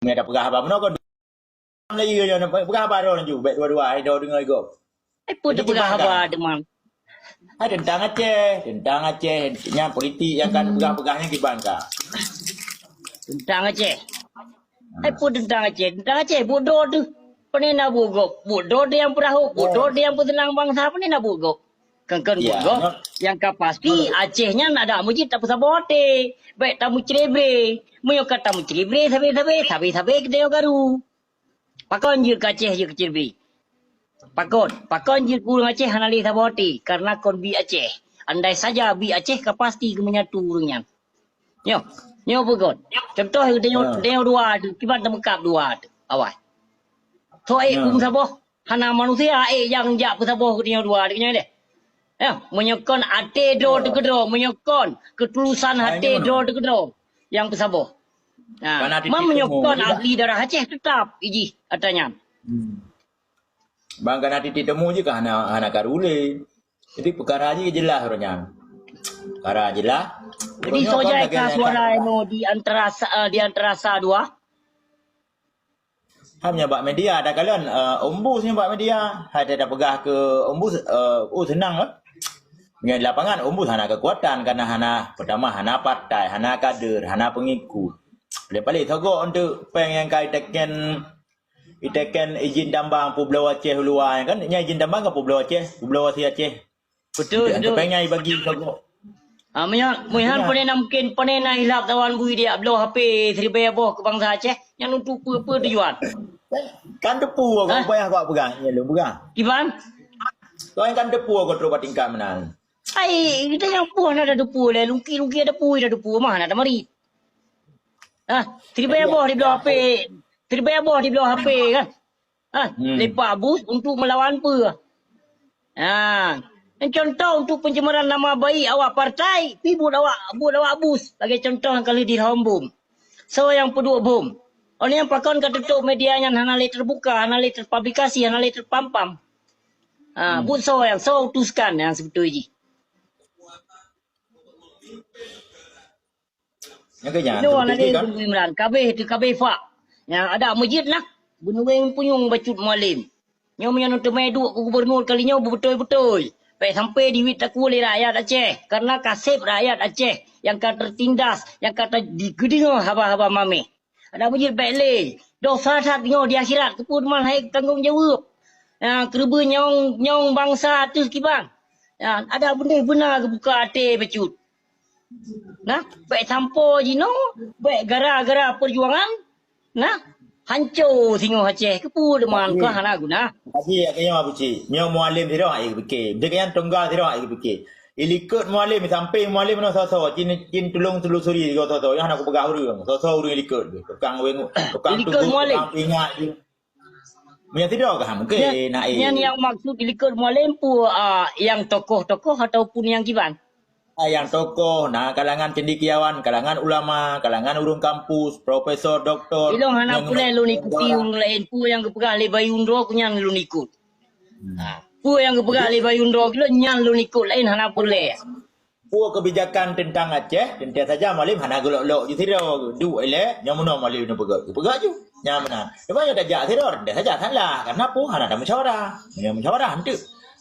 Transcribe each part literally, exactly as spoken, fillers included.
Nyang tapeugah haba meunoe kon Melayu nyoe, peugah haba droe laju, bèk dua-dua, hai droe deungoe gob. Hai peue tapeugah haba deungon? Hai teuntang Aceh, teuntang Aceh, nyan politik nyang ka peugah-peugah nyan kiban ka. Teuntang Aceh. Hai peue teuntang Aceh? Teuntang Aceh, buet droe teuh. Pane na buet gob? Buet droe teuh nyang peurahô, buet droe teuh nyang peuseunang bansa, pane na buet gob? Kon, kon buet gob. Nyang ka pasti, Aceh nyan adak meucit tapeusaboh até. Bèk tameucrebre. Meunyoe ka tameucrebre, sabe-sabe, sabe-sabe keu tanyoe karu. Pakon jeuet keu Aceh jeuet keu crebre? Pakon? Pakon jeuet keu ureueng Aceh hana lé saboh até? Karena kon bi Aceh. Andai saja bi Aceh ka pasti geumenyatu ureueng nyan. Nyoe, nyoe peue kon. Contoh geutanyoe, tanyoe dua tu, kiban tameukab dua tu. Awai. Soe ék peumeusaboh? Hana manusia ék nyang jak peusaboh geutanyoe dua tu nyoe deh. Ya, meunyoe kon até droe teuh keudroe, meunyoe kon keutulusan até droe teuh keudroe nyang peusaboh. Ha, man meunyoe kon ahli darah Aceh teutap ijih ata nyan. Bang kana titik temu jih ka hana, hana karu lé. Jadi peukara jih jeulaih uroe nyan. Peukara jeulaih. Jadi soe jai ka suara inoe di antara sa, eh, di antara sa dua? Ham nyan bak media takalon, eh, Umbus nyan bak media. Hai tapeugah keu Umbus, eh, oh seunang lah. Nyan di lapangan Umbus hana keukuatan karena hana, peutama hana partai, hana kader, hana peungikut. Paléng-paléng sogok untuk péng nyang ka iteken, iteken izin tambang peubloe Aceh uluwa nyan kan? Nyan izin tambang kan peubloe Aceh, peubloe si Aceh. Betul, betul. Péng nyang ibagi sogok. Ah, meunyoe, meunyoe pane na mungkin, pane na ilap tawan bui dia bloe H P siribèe boh keu bansa Aceh, nyan untuk peue-peue tujuan? Kan teupeu kok payah kok peugah, nyan lôn peugah. Kiban? Kau kan teupeu kok trok bak tingkat meunan. Ai, kita nyang puh na da teupeu lé, lungki-lungki ada pui da teupeu mah na tamari. Ah, siribèe boh dibloe H P, siribèe boh dibloe H P kan? Ha, lepak bus untuk melawan peue? Ha, nyan contoh untuk pencemaran nama baik awak partai, pi buet awak, buet awak bus lagèe contoh nyang ka lheueh di Lhambom. Soe nyang peuduek bom? Awak nyan pakon ka tutup media nyan hana lé terbuka, hana lé terpublikasi, hana lé terpampam. Ha, buet soe nyang, soe utuskan nyang sibeutôi jih? Nyang keu nyan, Inoe hana lé Teungku Imran, kabeh teu kabeh fak. Nyang adak meujeuet nah, beunueng punyueng bacut Mualem. Nyoe meunyoe neuteumé duek keu gubernur kali nyoe beubeutôi-beutôi. Bèk sampai diwit takue lé rakyat Aceh, karena ka sép rakyat Aceh nyang ka teutindas, nyang ka ta-, di-, geudeungoe haba-haba mameh. Adak meujeuet bèk lé, dosa that nyoe di akhirat keupeue teuma hai tanggong jaweueb. Nyang keureubeuen nyawöng, nyawöng bansa ateueh kiban. Nyan, adak beudeh beuna geubuka até bacut. Nah, bèk sampoe jinoe, bèk gara-gara peujuangan, nah, hanco singoh Aceh. Keupeue teuma kah hana guna? Tapi, ya, kayong Abu Cik. Nyoe Mualem sidroe hana geupike. Dia kayong tunggal sidroe hana geupike. Ilikot Mualem, sampai Mualem nyoe soe-soe. Cin, cin tulông telusuri sigoe soe-soe. Nyoe hana kupeugah ureueng. Soe-soe ureueng ilikot. Tukang weng, tukang Ilikot tugu, Mualem. Tukang pingat. Meunyoe sidroe kah mungkin, nyan, nyan nyang maksud ilikot Mualem peue, ah, nyang tokoh-tokoh ataupun nyang kiban? Ah, nyang tokoh, na kalangan cendekiawan, kalangan ulama, kalangan ureueng kampus, profesor, doktor. Ilong hana peureulèe lôn ikuti ureueng laén, peue nyang geupeugah lé Bayu Ndro, nyan lôn ikot. Ha, peue nyang geupeugah lé Bayu Ndro, nyan lôn ikot, laén hana peureulèe. Peue kebijakan teuntang Aceh, teuntang saja Mualem hana geulok-lok ju sidroe, duek ilèe, nyoe meunoe Mualem neupeugah, geupeugah ju. Nyan meunan. Teuma nyoe tajak sidroe, teuntang saja salah, karena peue hana tamusyawarah. Nyoe musyawarah enteuk.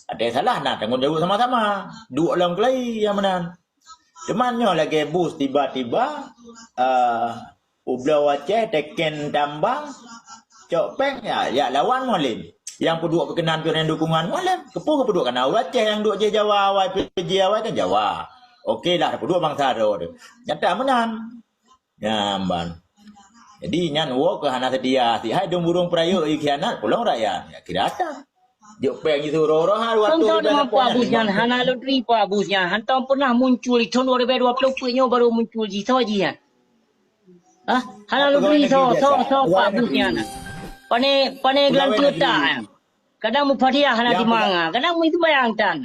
Até salah na tanggong jaweueb sama-sama. Duek lom keulai, nyan meunan. Teuma nyoe lagèe bus tiba-tiba, eh, Ubloe Aceh teken tambang, cok péng, ya, ya lawan Mualem. Nyang peuduek peukenan pion nyang dukungan Mualem. Keupeue geupeuduek kana ureueng Aceh nyang duek jih Jawa awai, P J awai kan Jawa. Oke lah, peuduek bansa droe teuh. Nyata meunan. Nyan ban. Jadi nyan woe keu hana seutia. Sihai dong burung peurayeuk ikhianat, pulong rakyat. Ya kira ata. Jok péng jisuroh-roh ha dua ratus. Tong tahun lima puluh abus nyan, hana loteri pun abus nyan. Hantom pernah muncul di tahun dua ribu dua puluh pun nyoe baru muncul jih, soe jih nyan? Hah? Hana loteri, soe, soe, soe pun abus nyan. Pane, pane gelang peuletak nyan. Kadang mupadiah hana timanga, kadang mui sembahyang tan.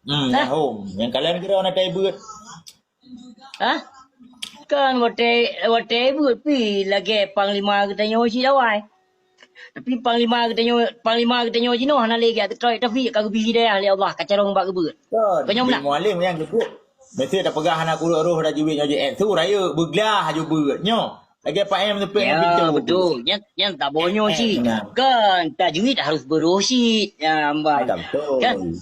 Hmm, hah? Nyang kalian kira hana tai beut. Hah? Kan watèe, watèe beuet pi lagèe panglima geutanyoe cit awai. Tapi panglima geutanyoe, panglima geutanyoe jinoe hana lé geujak teutroe, tapi ka geubri hidayah lé Allah, ka carông bak geubeuet. Kon. Konyong meunan. Mualem nyang geubeuet. Mesti tapeugah hana kureueng roh dah juwit nyoe jih, eh, su rayeuk beuglah haju beuet nyoe. Lagèe Pak M teupeu. Ya, betul. Nyan, nyan taboh nyoe cit. Nah. Kan, tajwid harus beurôh cit. Ya, amban. Kan?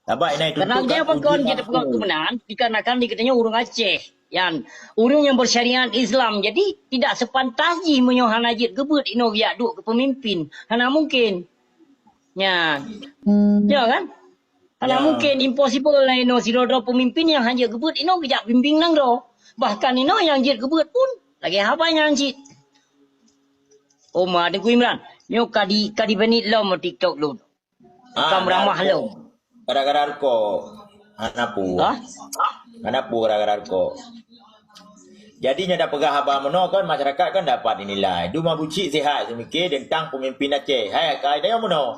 Sabab inai tuntut. Karena dia pakon kita peugah keumeunangan, dikarenakan di katanya ureueng Aceh. Yan, ureueng nyang bersyariat Islam. Jadi, tidak sepantas jih meunyoe hana jeuet geubeuet inoe geujak duek keu pemimpin. Hana mungkin. Nyan. Ya kan? Hana mungkin, impossible lah inoe sidroe-droe pemimpin nyang hana jeuet geubeuet inoe geujak bimbing nanggroe. Bahkan inoe nyang jeuet geubeuet pun lagèe haba nyan cit. Oma Teungku Imran, nyoe ka di, ka di-ban lom TikTok lôn. Ka meuramah lom. Gara-gara rukok. Hana peue. Hah? Hana peue gara-gara rukok. Jadi nyoe tapeugah haba meunoe kan masyarakat kan dapat dinilai. Dum Abucik sihat seumiké teuntang pemimpin Aceh. Hai, ka idayah meunoe.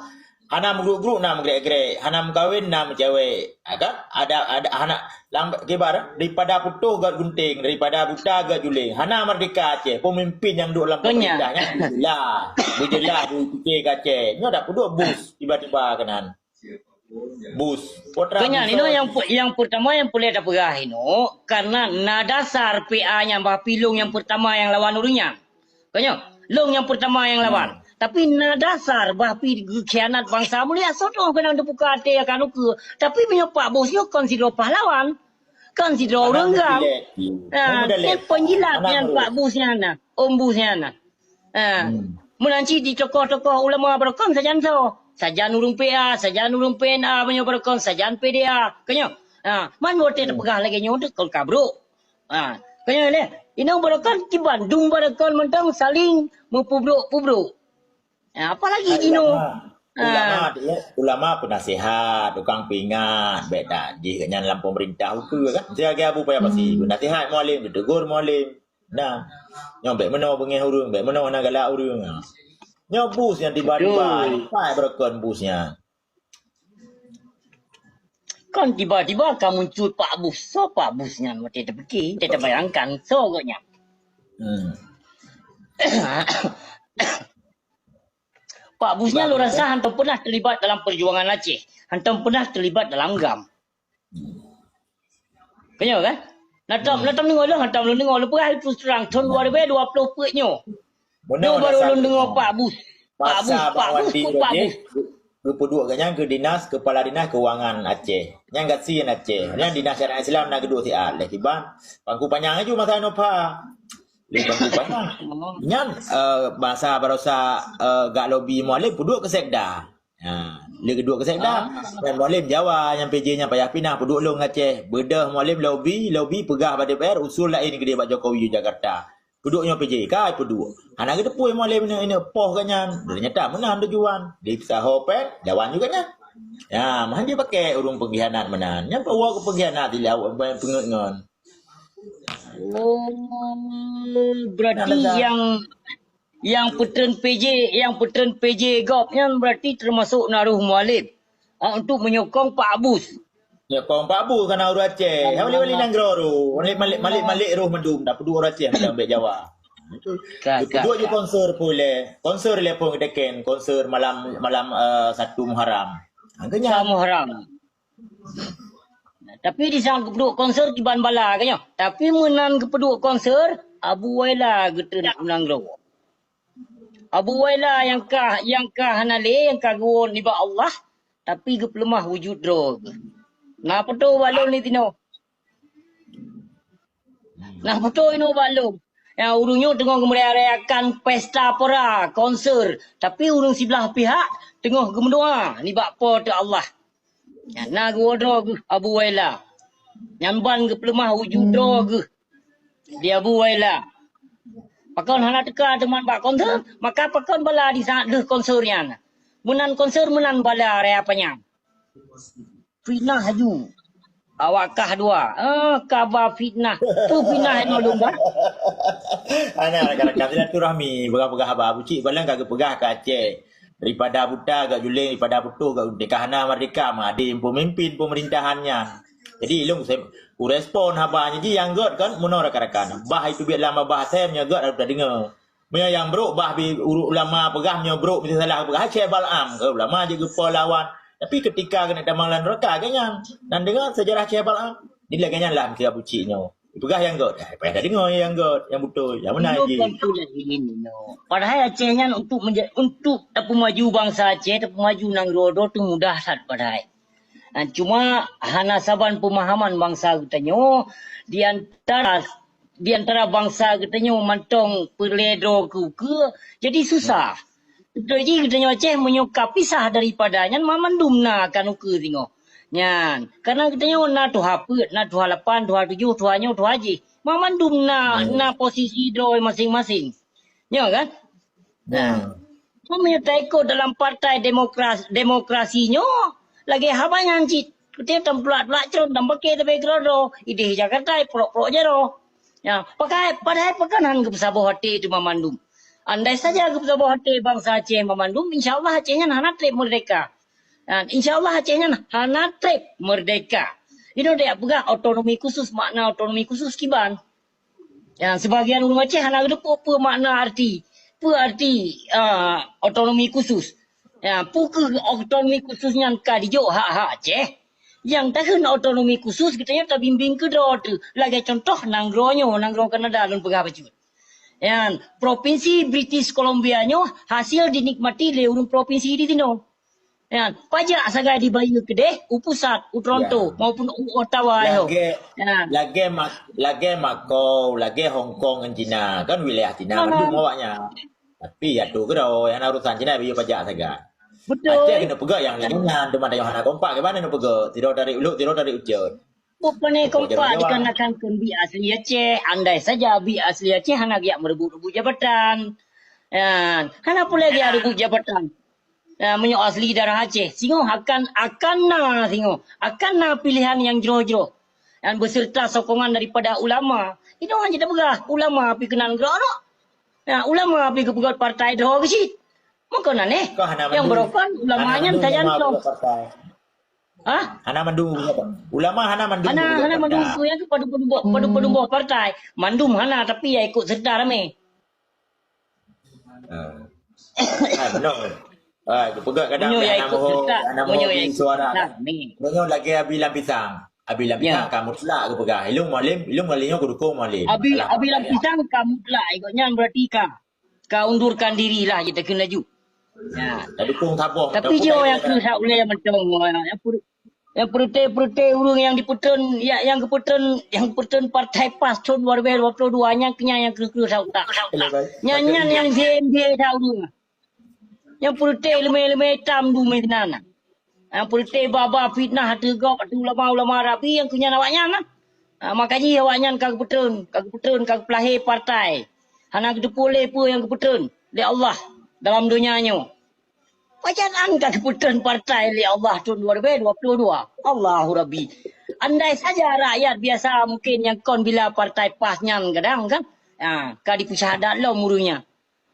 Hana meugruk-gruk na meugrek-grek, hana meukawen na meucewek. Ha kan? Ada, ada hana lam kibar daripada putôh gèt gunting, daripada buta gèt juling. Hana merdeka Aceh. Pemimpin nyang duek lam pemerintah nyan beujeulaih. Beujeulaih beupiké keu Aceh. Nyoe dak peuduek bus tiba-tiba keunan. Bus. Putra Keunan, bus. Inoe nyang pe-, nyang pertama nyang peureulèe tapeugah inoe, karena na dasar P A nyang bah pi lôn nyang pertama nyang lawan ureueng nyan. Konyo, lôn nyang pertama nyang lawan. Tapi na dasar bah pi geukhianat bansa mulia, soe toh keunong teubuka até akan ukeue. Tapi meunyoe Pak Bus nyoe kon sidroe pahlawan, kon sidroe ureueng GAM. Nah, nyan penjilat nyan Pak Bus nyan nah, Om Bus nyan nah. Ha. Meunan cit di tokoh-tokoh ulama barokon sajan soe? Sajan ureueng P A, sajan ureueng P N A meunyoe barokon, sajan P D A. Konyo. Ha, man watèe tapeugah lagèe nyoe teuh kon ka brok. Ha, konyo lé. Inoe barokon kiban dum barokon mantong saling meupeubrok-peubrok. Ha, apalagi jinoe. Ulama, ulama, ulama peunasihat, tukang peuingat, bèk that jih nyan lam pemerintah ukeue kan. Siaga Abu Paya Pasi, peunasihat Mualem, ditegur Mualem. Nah, nyoe bèk meunoe beungèh ureueng, bèk meunoe hana galak ureueng. Nyoe bus nyang tiba-tiba, pai barokon bus nyan. Kon tiba-tiba ka muncul Pak Bus. Soe Pak Bus nyan? Watèe tapike, watèe tabayangkan, soe gobnyan? Hmm. Pak Bus nyan lôn rasa hantom peunah terlibat dalam perjuangan Aceh. Hantom peunah terlibat dalam GAM. Konyo kan? Nah, tom, nah, tom deungö lôn, hantom lôn deungö lôn peugah terus terang, thôn dua ribu dua puluh peuet nyoe. Nyoe baru lôn deungö Pak Bus. Pak Bus, Pak Bus, Pak Bus. Geupeuduek gobnyan keu dinas, kepala dinas keuangan Aceh. Nyan gasien Aceh. Nyan dinas syariat Islam na geuduek siat lé kiban. Pangku panyang laju masa Nova. Lé pangku panyang. Nyan, eh, masa barosa, eh, gak lobi Mualem peuduek keu sekda. Ha, lé geuduek keu sekda. Nyan Mualem Jawa, nyan P J nyan payah pinah peuduek lôn Aceh. Beudôh Mualem lobi, lobi peugah bak D P R usul laén keudéh bak Jokowi Jakarta. Peuduek nyoe P J K peuduek. Hana geuteupeue Mualem ineuk-ineuk poh gobnyan. Teunyata meunan tujuan. Di saho péng, lawan juga nyan. Ya, meuhan jipakè ureueng pengkhianat meunan. Nyan peuwoe keu pengkhianat di lawan peungeut ngon. Oh, berarti nyang, nyang peutreun P J, nyang peutreun P J gob nyan berarti termasuk na roh Mualem. Ah, untuk menyokong Pak Bus. Nyokong Pak Bus kana ureueng Aceh. Hai wali-wali nanggroe tu. Malik-malik, malik-malik roh mandum dak peuduek ureueng Aceh macam bèk Jawa. Ka, ka, peuduek je ka. Konser pulèh. Konser lé phon geuteken, konser malam, malam, eh, satu Muharram. Angkanya. Satu Muharram. Tapi di saat geupeuduek konser kiban bala kan nyoh. Tapi meunan geupeuduek konser, Abu Waila geutreun u nanggroe. Abu Waila nyang ka, nyang ka hana lé, nyang ka geuwoe nibak Allah, tapi geupeuleumah wujud droe geuh. Na peutoe bak lôn di tinoe. Na peutoe inoe bak lôn. Nyang ureueng nyoe teungoh geumeuria-riakan pesta pora, konser, tapi ureueng siblah pihak teungoh geumeudoa nibak Po teu Allah. Nyan na geuwoe droe geuh Abu Waila. Nyan ban geupeuleumah wujud droe geuh di Abu Waila. Pakon hana teuka teuma bak konser, maka pakon bala di saat lheueh konser nyan. Meunan konser meunan bala raya panyang. Fitnah laju. Awak kah dua. Ah, kaba fitnah. Tu fitnah inoe lôn bah. Hana rakan-rakan silaturahmi, peugah-peugah haba. Abucik paléng ka geupeugah keu Aceh. Daripada buta gak juling, daripada putôh gak gunting. Ka hana merdeka, madé pemimpin pemerintahan nyan. Jadi, ilôn se-, kurespon haba nyan ji nyang gèt kan, meunoe rakan-rakan. Bah itu biet lam babah asai meunyoe gèt harôh tadeungoe. Meunyoe nyang brôk bah bi uru-, ulama peugah, meunyoe brôk meusti salah peugah, hai Syekh Bal'am, ulama jeuet geupeulawan. Tapi keutika keuneuk tamong lam neuraka, gobnyan. Dan deungoe seujarah Syekh Bal'am. Jadi lagèe nyan lah meusti Abucik nyoe. Peugah nyang göt. Eh, payah tadeungoe nyang göt, nyang beutôi. Nyang meunan jih. Padahai Aceh nyan untuk menja-, untuk tapeumaju bansa Aceh, tapeumaju nanggroe droe tu mudah that padahai. Ah, cuma hana saban peumahaman bansa geutanyoe di antara, di antara bansa geutanyoe mantong peureulée droe keu-keu, jadi susah. Beutôi jih geutanyoe Aceh meunyoe ka pisah daripada nyan, mamandum na akan ukeue singoh. Nyan, karena geutanyoe na tuha peuet, na tuha lapan, tuha tujoh, tuha nyoe, tuha jih. Mamandum na, na posisi droe maséng-maséng. Nyoe kan? Nah, meunyoe taikot dalam partai demokras-, demokrasi nyoe, lagée haba nyan cit. Keutika tam tulak-tulak cron, tam bake tabée keudroe-droe. Ideh Jakarta, prok-prok jaroe. Ya, pakai, padahai pakon han geupeusaboh até teuma mandum. Andai saja geupeusaboh até bansa Aceh mandum, insya Allah Aceh nyan hana treb merdeka. Dan insya Allah Aceh nyan hana treb merdeka. Inoe dek peugah otonomi khusus, makna otonomi khusus kiban. Ya, sebagian ureuëng Aceh hana geuteupeue peue makna arti, peue arti, ah, otonomi khusus. Ya, peue keuh otonomi khusus nyan ka dijok hak-hak Aceh. Nyang takheun otonomi khusus geutanyoe tabimbéng keudroe teuh. Lagée contoh nanggroe nyoe, nanggroe Kanada lôn peugah bacut. Nyan, Propinsi British Columbia nyoe hasil dinikmati lé ureuëng propinsi di sinoe. Nyan, pajak sagai dibayeue keudeh u pusat, u Toronto, maupun u Ottawa nyoe. Lagée, lagée mak-, lagée Makau, lagée Hong Kong ngon Cina, kan wilayah Cina mandum awaknyan. Tapi ya tu keudroe, nyang na urusan Cina bayeue pajak sagai. Beutôi. Aceh keuneuk peugah nyang laén nyan, teuma tanyoe hana kompak, kiban keuneuk peugah. Sidroe tarék ulok, sidroe tarék ucot. Bukan kompak dikarenakan kon bi asli Aceh. Andai saja bi asli Aceh hana geujak meureubut-reubut jabatan. Ya, hana peureulée geujak rebut jabatan. Ya, meunyoe asli darah Aceh, singoh akan, akan na singoh, akan na pilihan nyang jroh-jroh. Dan beserta sokongan daripada ulama. Inoe hana tapeugah ulama pi keunan geurok-rok. Ya, ulama pi geupeugöt partai droe geucit. Maka na neh. Nyang beurokon ulama nyan sajan lom. Hah? Hana mandum ulama, hana mandum. Hana, hana mandum. Nyang padum-padum boh, padum-padum boh partai. Mandum hana, tapi ya ikut serta ramé. Ah. Ah, benar. Ah, geupeugah kadang meunyoe ya ikut serta, hana moho, hana moho suara. Nah, ni. Meunyoe lagée Abi Lam Pisang. Abi Lam Pisang ka mutlak geupeugah. Ilung Mualim, ilung Mualim nyoe geudukong Mualim. Abi, Abi Lam Pisang ka mutlak, ikut nyan berarti ka. Ka undurkan diri lah, kita kena laju. Ya. Tapi jauh yang kerusak uleh mantong, yang per-, yang peruteh-peruteh ureuëng yang dipeuteun, ya, yang kepeuteun, yang kepeuteun partai PAS tahun dua ribu dua puluh dua, nyang kenyang yang kerusak utak. Nyan, nyan yang dia, dia dah ureuëng. Nyang peureuteh leumé-leumé itam dumé sinan na. Nyang peureuteh ba-ba fitnah ateueh gob, ateueh ulama-ulama rabi nyang keu nyan awaknyan na. Ha, maka jih awaknyan ka geupeuteun, ka geupeuteun, ka geupeulahé partai. Hana geuteupeue lé peue nyang geupeuteun lé Allah dalam donya nyoe. Pajan an ka geupeuteun partai lé Allah tahun dua ribu dua puluh dua. Allahu Rabbi. Andai saja rakyat biasa mungkin nyang kon bila partai PAS nyan kadang kan, ha, ka dipeusyahdat lom ureuëng nyan.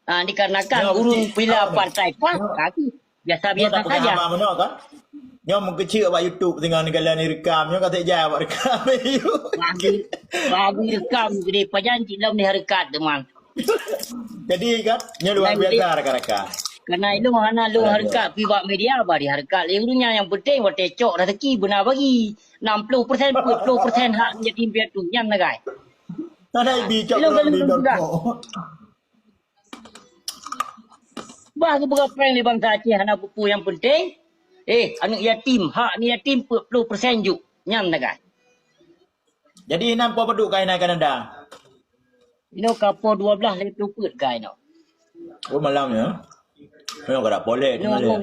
Ha, dikarenakan ureuëng pila partai PAS, ha, biasa-biasa saja. Nyoe meukeusut bak YouTube tengah neugala ni rekam, nyoe ka teujak bak rekam. Bagi, bagi rekam jadi pajan cit lom dihareukat teuma. Jadi kan, nyoe luar biasa rakan-rakan. Karena ilung hana lung hareukat pi bak media, bari hareukat lé ureuëng nyan, nyang penting watée cok rezeki beuna bagi. Enam puluh persen, empat puluh persen hak yatim piatu nyan sagai. Tadi bi cok ilung dalam di dorko. Bah geupeugah péng lé bansa Aceh hana peue-peue nyang penting. Eh, aneuk yatim, hak aneuk yatim peuet ploh persen juk. Nyan sagai. Jadi inan po padum ka inan Kanada? Inoe ka po dua belas lhèe ploh peuet ka inoe. Oh, malam ya. Inoe kada boleh tinggal ya.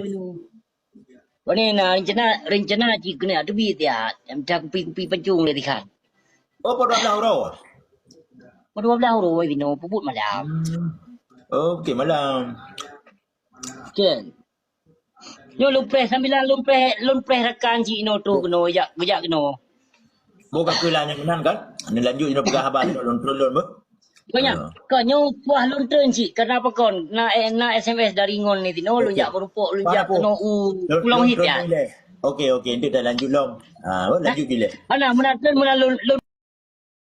Ini na rencana, rencana cit keuneuk teubiet ya. Nyang kupi-kupi pancong lé tihan. Oh, po dua belas uroe. Po dua belas uroe binoe peubuet malam. Hmm. Oh, okey malam. Okey. Nyoe lôn preh sambilan lôn preh, lôn preh rakan cit inoe tu keunoe jak, jak keunoe. Boh ka keuh lah nyan meunan kan? Neulanjut inoe peugah haba lôn turun lôn beuh. Banyak. Ka nyoe puah lôn turun cit. Kenapa kon? Na, eh, na S M S dari ngon ni tinoe lôn jak meurupok lôn jak keunoe u Pulang Hit ya. Okey, okey, nanti dah lanjut lom. Ha, lanjut bila? Hana meunan turun meunan lôn, lôn